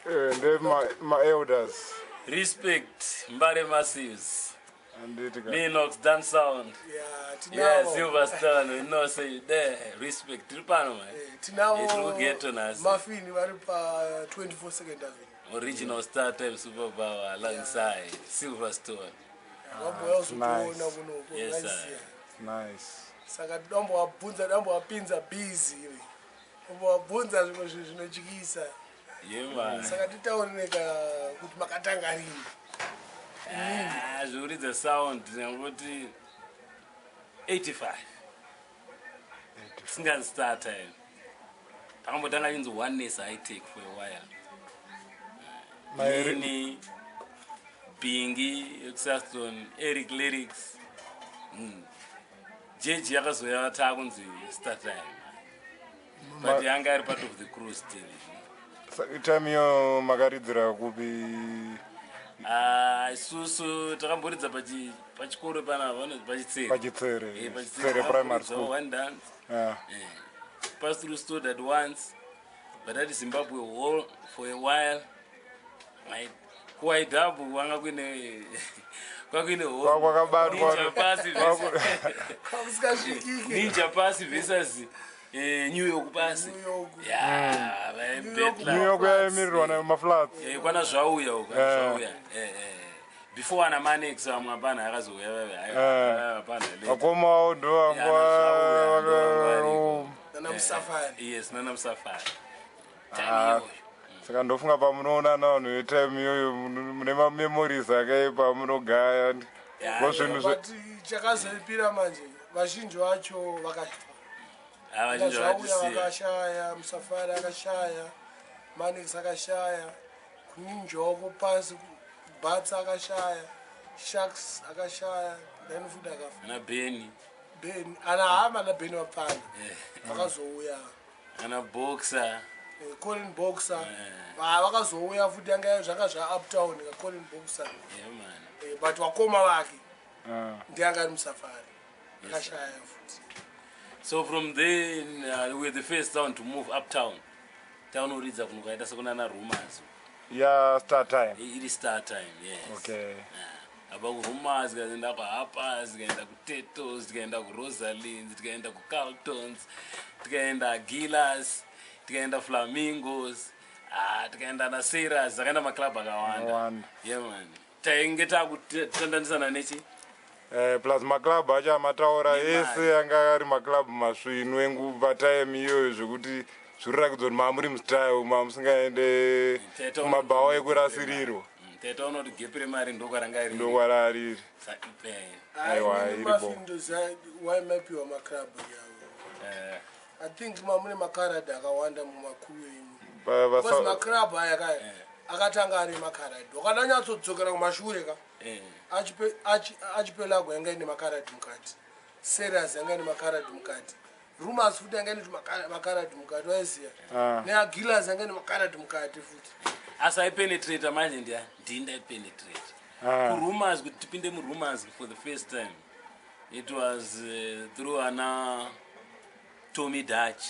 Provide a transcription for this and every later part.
Nde maelders. Respect, Mbare Massives. Anditi ka. Minox Dan Sound. Yeah, Yeah, tinavo. Silverstone. We know say there. Respect. Tiri pano man. Tinavo. Tiri kugeto nhasi. Mafini vari pa 24 Second Avenue. Original Star Time Superpower alongside Silverstone. Vambouya kuzotiona Nice. kunoko. Yes, sir. Vaiziya. Nice. Saka tombovabvunza, tombovapinza busy, tombovabvunza zvimwe zvinhu zvinotyisa. Yeah man. Saka titaurire ka kuti makatanga rini? Ah, zvekuridza sound ndingangoti 85. Singanzi Star Time. Takambotanga inzi Oneness High Tech for a while. Ini, Bingi, Exaston, Eric Lyrics. Jeji yakazoya takunzi Star Time. But yanga ari part of the crew still. Time iyo makaridzira kupi? Ah, isusu takamboridza pachikoro panapa vanonzi paChitsere. PaChitsere. Pachitsere. Tsere Primary School. One dance. Ah. Passed through Stoddard once, but at Zimbabwe Hall for a while. Right. Kuwaidhabu kwanga kuine kwakuine Kwakabatwa. Ninja Pasi versus Kwakusingasvikike. Ninja Pasi versus New York Pasi. New York. Yeah, New York. vaibetla. New York yaimirirwa nemaflats. Kwana zvauya uko, zvauya. Before ana Manex vamwe hapana akazouya hapana later. Vakomawo ndo Yeah, ana Zvauya, ndo Nana Musafari. Yes, nana Musafari. Time Ah. iyoyo. Saka ndofunga pamunoona navanhu vetime iyoyo mune mamemories akaipa munogaya. Yeah, Ngo zvinhu But chakazoipira manje, vazhinji vacho vakafa. Ah, vazhinji Zvauya vakatisiya. vakashaya, Musafari akashaya, Manex akashaya, kuninjoko pasi Bats akashaya, Sharks akashaya, then futi akafa. Ana Benny. Ben ana hama ana Ben vapfana vakazouya. Ana Boxer. Colin Boxer. Ah, vakazouya futi, yanga zvanga zvauptown ka Colin Boxer. Yeah man. But wakoma vake Ah. ndiye anga ari Musafari, akashaya futi. So from then we were the first town to move uptown. Taunoridza kuno kwaita sekunana Rumors. Ya Star Time? Iri Star Time, yes. Ah, apa kuRumors, tikaenda kuHapas, tikaenda kuTetos, tikaenda kuRosalins, tikaenda kuCarltons, tikaenda Gilas, tikaenda Flamingos, ah, tikaenda naSeras, takaenda maclub akawanda. Akawanda. Yeah man, tainge takutandanisana nechi Plus maclub acho amataura Nemari. ese anga ari maclub masvinu enguva time iyoyo, zvekuti zviri kuti mamuri mustyle mamusingaende kumabhawa ekurasirirwa. Taitaona kuti gap remari ndokwaranga riri. Ndokwarariri. Aiwa, iripo. Mafindoza waimapiwa maclub yavo. I think mamune makaradi akawanda mumakuru enyu, because maclub aya kaya akatanga ari makaradi. Wakadanyatsodzokera kumashure ka, Archipelago yanga ine makaradi mukati, Serious yanga ine makaradi mukati, Rumors futi yanga ine makaradi mukati, waiziya? Ah. NeAgilas yanga ine makaradi mukati futi. Asi aipenetrata manje ndiya ndini ndaipenetrata Ah. kuRumors. Kuti tipinde muRumors for the first time, it was through ana Tommy Dutch.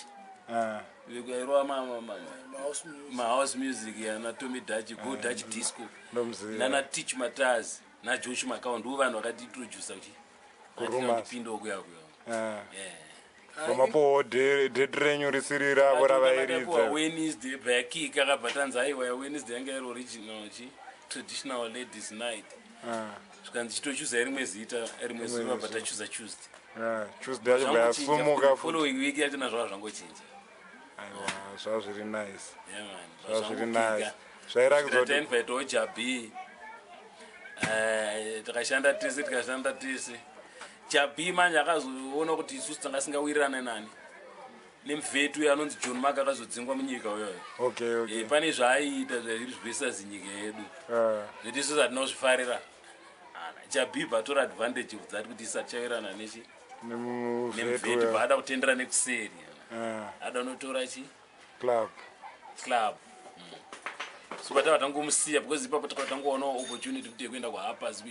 Ah. Airova Mahouse music. mahouse music yana Tommy Dutch, Go Dutch Disco. Ndomuziva. Nana Teach Matas naJosh Macau ndo vanhu vakatiintrodusa kuti KuRumors. tipindewo kuya kuya. Ah. Yeah. Vamapowo date renyu risiri ravo ravairidza. Wednesday bayakika akabva tanzi aiwa, yaWednesday yanga iri original chi traditional ladies night. Ah. Zvikanzi chitochuza rimwe zita, rimwe zuva, bva tachuza Tuesday. Ah, Tuesday yacho bva yasumuka futi. Following week yachona zvava zvangochinja. Aiwa, zvava zviri nice. Yeah, man. Zvava zviri nice, zvairakidza kuti Tainvitawo Jabi. Takashanda tese, tikashanda tese. Jabi manje akazoona kuti isusu tanga singawirirana nani nemuvheti uyo anonzi John Mark, akazodzingwa munyika uyoyo. Pane zvaaiita zvairi zvivesa nyika yedu, Ah. zveti isusu hatina kuzvifarira. Jabi bvatora advantage of that kuti isatichawirirana nechi nemuvheti nemuvheti uyo. bvaada kutendera nekuseri, Ah, ada unotora chi club. Club. So patava tangomusiya because ipapo takava tangoonawo opportunity kuti yekuenda kuHapas,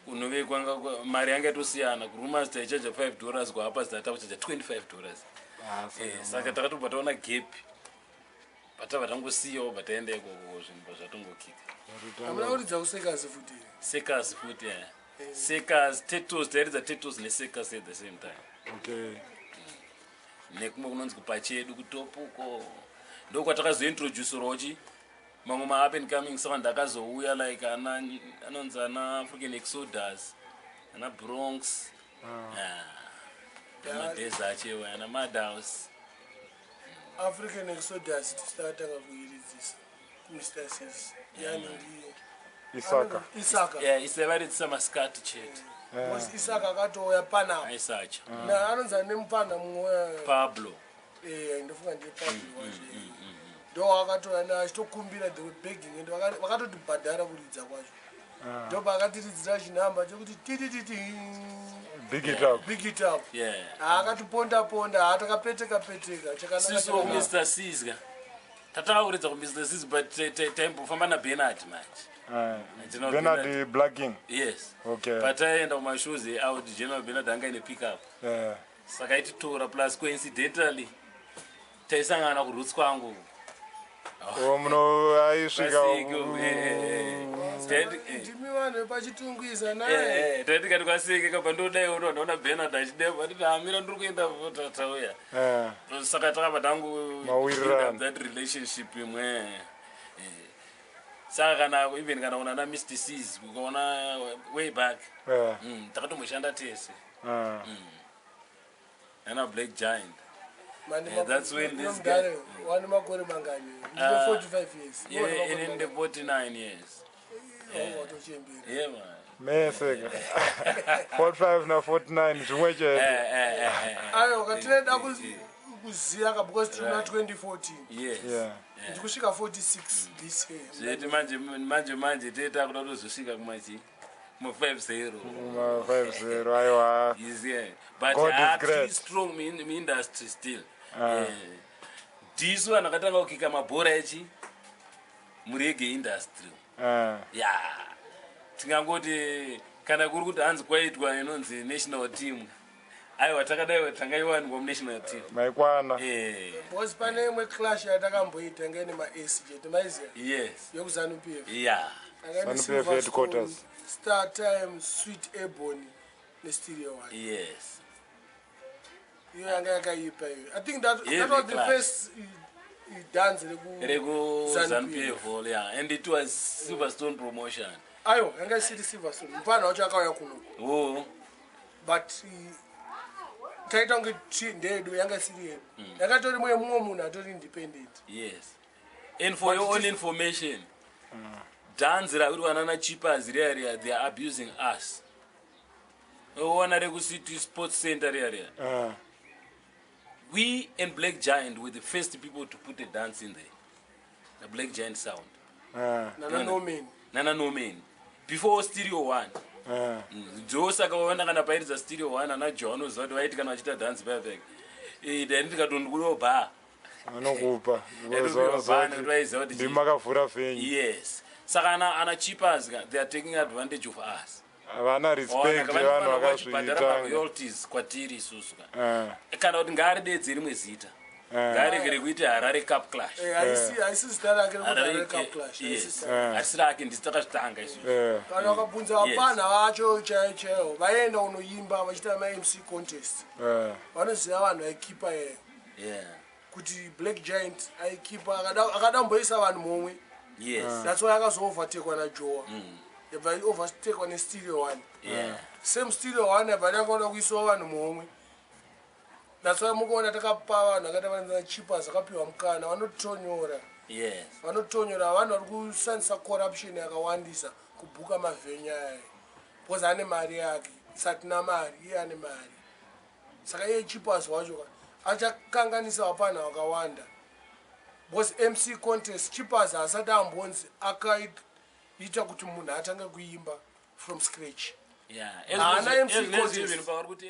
kunove kwanga mari yanga yatosiyana. KuRumors taichaja $5, kuHapas tata kuchaja $25. Ah, Saka takatobva taona gap. But tabva tangosiyawo, bva taenda ikoko, zvinhu zvatongokika. Hamuna kuridza kusekasi futi? Sekas futi, yeah. Sekas, Tetos, tairidza Tetos neSekas at the same time. Nekumwe kunonzi kupachedu kutopuko, ndokwatakazointroducerwawo chi mamwe ma-up and coming sound akazouya, like ana anonzi ana African Exodus, ana Bronx. Ah, madhezi achewa ana Madhouse. African Exodus tisatanga kuiridzisa Mr Cs, yani ndi Isaka. Isaka. Yeah, isavaridzisa masikati chete. Because Isaka akatouya panapa. Aisacha. Na anonzi ane mupana mumwe. Pablo. Ndofunga ndiye Pablo wacho. Ndo akatouya na achitokumbira, they were begging and vakatotibhadhara kuridza kwacho. Ndo paakatiridzira chinhamba chekuti titititi. Big it up. Big it up. Akatiponda ponda, hatakapeteka peteka chakanaka. Sisi. Chakanaka. Mr Cs ka, tatanga kuridza kuMr Cs, but taimbofamba naBernard manje. General. Bernard Blacking. Yes. Okay. Pataienda kumashows eout, General Bernard anga ine pickup. Saka aititora, plus coincidentally taisangana kuroots kwangu. O muno aisvika. Pasiko, Ndimi vanhu vepachitungwiza naye. Taiti kati kwaseke kabva ndodaiwo, ndaona Bernard achideva, nditi hamira, ndiri kuenda, tauya. Saka takabva tangu Mawirirano. that relationship imwe. Saka kana even kana una na Mr Cs, ukaona way back, takatomboshanda tese ana Black Giant. Yeah, that's when this guy- Wane makore mangani? Ndine 45 years. Yeah, ini ndine 49 years. Watochembera. Yeah man. Mese ka 45 na 49 zvimwe chete. Aiwa, katinoda kuziya ka, because tiri muna 2014. Yes. Ndikusvika 46 this year. Zveti manje manje manje tete akuda kutozosvika kumachi kuma 50. Kuma 50, aiwa. Is, yeah. But God is tiri great. strong muindustry still. Ndisu vanhu vakatanga kukika mabhora echi mureggae industry. Ya, tingangoti kana kuri kuti hanzi kwaitwa inonzi national team, aiwa, takadaiwa tangaiwanikwa munational team. Maikwana. Because pane imwe clash yatakamboita ngene ma-s chete, maiziya? Yes. YekuZANU PF. ZANU PF headquarters. Star Time, Sweet Ebony neStereo One. Iyo yanga yakaipa iyo. I think that was the clash. first dance reku RekuZANU PF, yeah, and it was Silverstone promotion. Aiwa, yanga isiri Silverstone, mufana wacho akauya kuno. Oh. But taita kunge ndeyedu, yanga isiri yedu, yanga tori mumwe munhu atori independent. Yes, and for But your it own information, dhanzi rauri vanana Chippers riya riya, they are abusing us. Oona rekuCity Sports Center riya riya, we and Black Giant were the first people to put a dance in there, the Black Giant sound. Nana Norman. Nana Norman, before Stereo One. Ndosaka waona kana pairidza Stereo One, ana John uziva kuti vaiti kana vachiita dhanzi paya peka, dani ndikatondikudiwo bha. Anokupa. Vaiziva kuti Ndimi makavhura venue. Yes, saka ana Chippers ka, they are taking advantage of us. Havana respect yevanhu Vachibhadhara vakazviita. maroyalties kwatiri isusu ka. Kana kuti ngaaridedze rimwe zita, ngaaregere kuita Harare Cup Clash. Haisi zita rake rekuti Harare Harare Cup Clash, haisi yes. zita rake. Harisi rake, ndisi takazvitanga isusu. Kana wakabvunza vapana vacho chaivo chaivo vaenda kunoimba vachiita maMC contest, vanoziva vanhu vaikipa yeye, kuti Black Giant aikipa akadamboisa vanhu momwe. That's why akazoovertakwa naJoa, yabva overtakwa neStereo One. Same Stereo One yabva yakaona kuisiwa vanhu momwe. That's why mukuona takapa vanhu vakaita vanana Chippers, akapiwa mukana, vanotonyora. Vanotonyora vanhu vari kushandisa corruption yakawandisa kubhuka mavenue aya, because ane mari yake, satina mari, iye ane mari. Saka iye Chippers wacho ka achakanganisa vapana vakawanda, because MC contest, Chippers haasati ambonzi akaita kuti munhu atange kuimba from scratch. Haana MC As contest. even pavari kuti